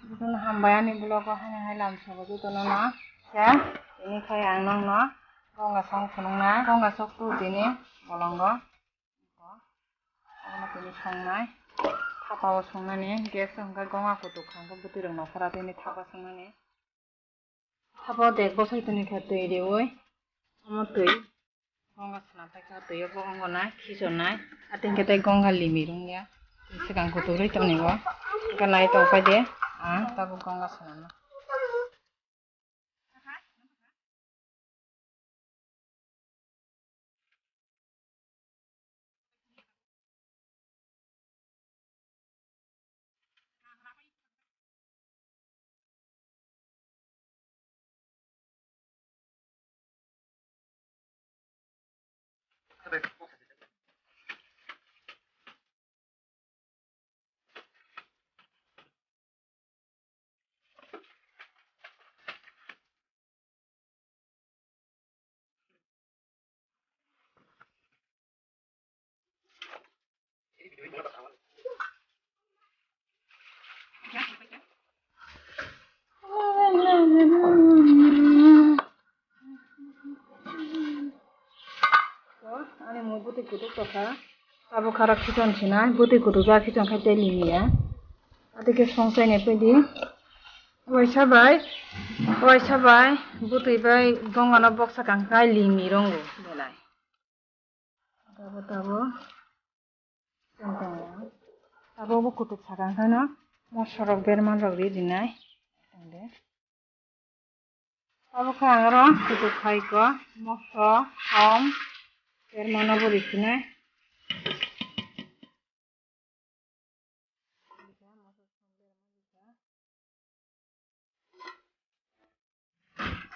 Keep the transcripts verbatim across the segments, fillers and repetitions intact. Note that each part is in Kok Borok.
Jotono hambai ani vlog o haino hai lam sobo jotono no. Khe tini khai ang nokno gonga song phunuknai, gonga sok tu tini bolongo. Omo tini songnai, thapa o songnani, gas o hwnkhe gonga kutuk kha hwnkhe bwtwi rok nokhora tini thapa songnani. Thapa o dek bosai tini khe twi riui, omo twi gonga swnam paikha, twi o bo wngo nai, khichor nai, atwng khe tei gonga limi rwngya, twi swkang kutuk rwi tongni bo, hwnkhe nai tong phai de, ang tabuk gonga swnamno. Ani mui bwtwi kutuk tokha. Tabuk khara khichon sinai, bwtwi kutuk ja khichon khai tei limiya. Adike song chainai pwidi. Waisa bai, waisa bai, bwtwi bai gongano boksa kang khai limi rongo belai. Tabo, tabo. Tong tongo. Tabo bo kutuk sakang khaino mosorok berman rok ri rinai. Tong de. Tabo khe ang oro kutuk khai ko moso, som, bermano bo ri sinai.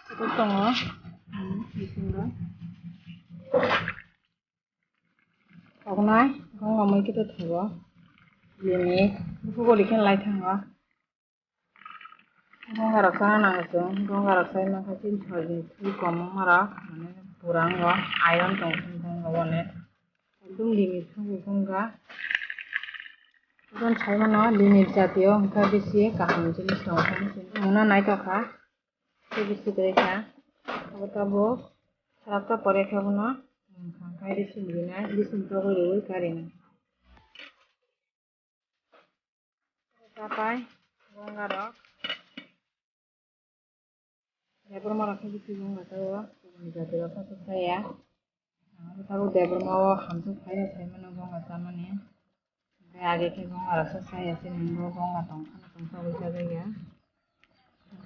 Kutuk tongo. Hmm, bisingo. Tongnai, gonga mui khe to thogo. Bini buphuguli khe lai thango. Gonga rok chana nango chwng, gonga rok chai mankha chini sori ni thwi kom wngma rok, mane pura wngo, iron tongo chini gonga o onek. Ekdom limit thangwi wngkha. Iron sai mano limit jatiyo wngkha bisi kaham jinis tongo, mungna naithok kha. Tei bisi kwrwi kha. Abo tabuk salak ta pore khe bono wngkha, khai bising rinai, bising togwi riui karinai. Chapai gonga rok. Debor mara khe bisi gonga tao, kubuni jati rok khe saya. Ang tabuk debor mao hamsuk phai rok sai mano gonga chamani. Hwnkhe age khe gonga rok se saya chini bo gonga tong phano tong sagwi sajak ya.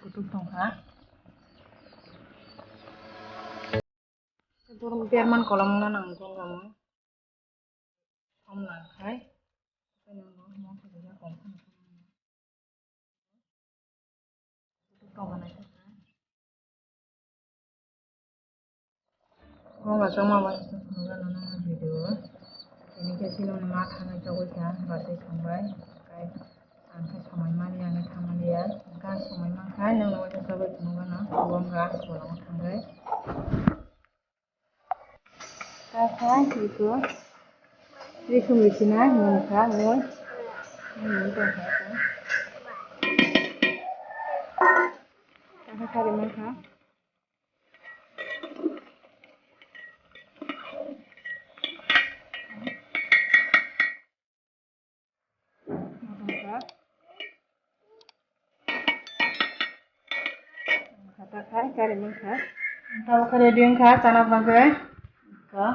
Kutuk tong kha. Borok berman kolom wngna nang gonga mui. Kom nang khai. Tei nang bo mokhe kaisa kom phano tong nai. Tong nai khe. Gonga chongma bai phunukna nang video. Tini khe chini ma thangwi chogwi kha, batwi thangbai. Tei ang khe samai mani, ang khe thangmani ya. Hwnkhe ang samai mankha, nwng no waisa chogwi phunukgano. Gonga bolongo thangwi. Kakha iko rikhum rikhina nungkha mui. Nung tongkha iko. Kakha kari mankha. Kata khai kari mankha. Tabo khe ready wngkha chana bagwi. Kha.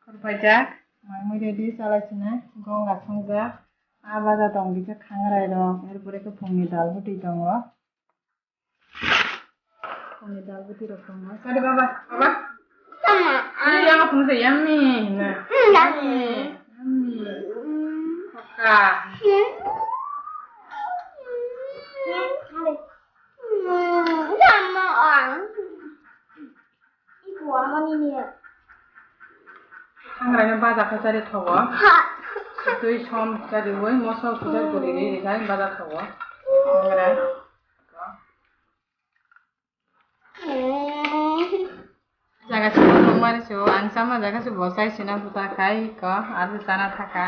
Khurpaijak, mai mui ready chalai sinai, gonga songjak. A baja tong kisa khangrai rok, er pore khe phungni dal bwtwi tongo. Ani dal bwtwi rok tongo. Sadi baba, baba. Tama. Ani yang apa muda yummy na? Hmm, yummy. Yummy. Hmm. Paka. Hmm. Hmm, tama ang. Iku amani ni. Hangrani baja khe chari thogo. Ha. Twi som chari ui moso kuda guri ri ri khai baja thogo. Hangra. Jaga se bo mari se bo ang sama jaga se bo sai sina buta khai ko ar se chana thaka.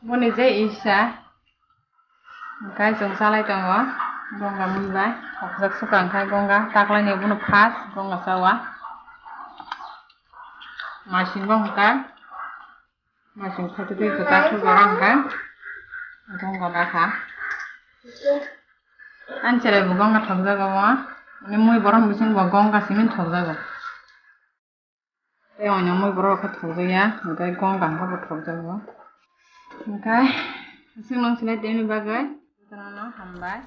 Boni je isa. Hwnkhe chwng chalai tongo. Gonga mui bai. Hokjak sukha hwnkhe gonga. Taklaini bono first gonga chawa. Masing bo hwnkhe. Masing phaitwi twi kwtak khe borok hwnkhe. Gonga bakha. Ani cherai bo gonga thokjago. Ani mui borok bising bo gonga simi thokjago. Tei oino mui borok khe thokjakya, hwnkhe gonga hwnkhe bo thokjago. Hwnkhe, aswk nang sinai tini bagwi, jotono hambai.